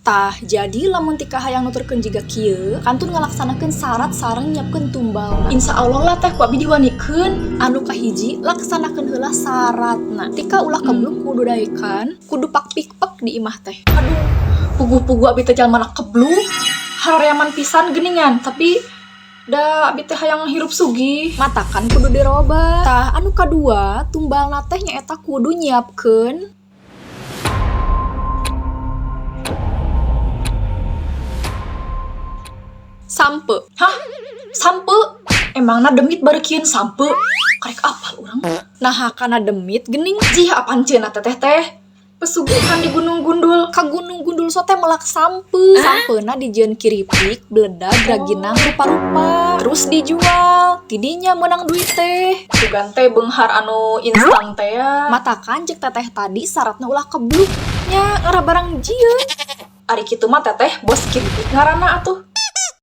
Tah, jadi lamun tika hayang nuturkeun jiga kieu, kantun ngalaksanakeun syarat sareng nyiapkeun tumbalna. Insya Allah lah, Teh, ku abi diwanikeun. Anu kahiji, laksanakeun heula syaratna. Tika ulah kebluk, kudu daekan, kudu pak pikpek di imah teh. Aduh, puguh-puguh abi teh jalma kebluk. Haroreaman pisan geningan, tapi da abi teh hayang hirup sugih. Matakan kudu diroba. Tah, anu kadua, tumbalna teh nyaeta kudu nyiapkeun sampe. Hah? Sampe? Emangna demit bareukieun sampe? Karek apal urang. Nah, kana demit gening. Jih, apaan cenah teteh teh? Pesugihan di Gunung Gundul. Ka Gunung Gundul sote melak sampe. Sampena dijieun kiripik, beledag, raginang, rupa-rupa. Terus dijual. Tidinya menang duit teh. Sugan teh beunghar anu instan teh ya. Matakan cek teteh tadi syaratna ulah kebluk. Nya ngara barang jieun. Ari kitu mah teteh bos kiripik ngaranna atuh.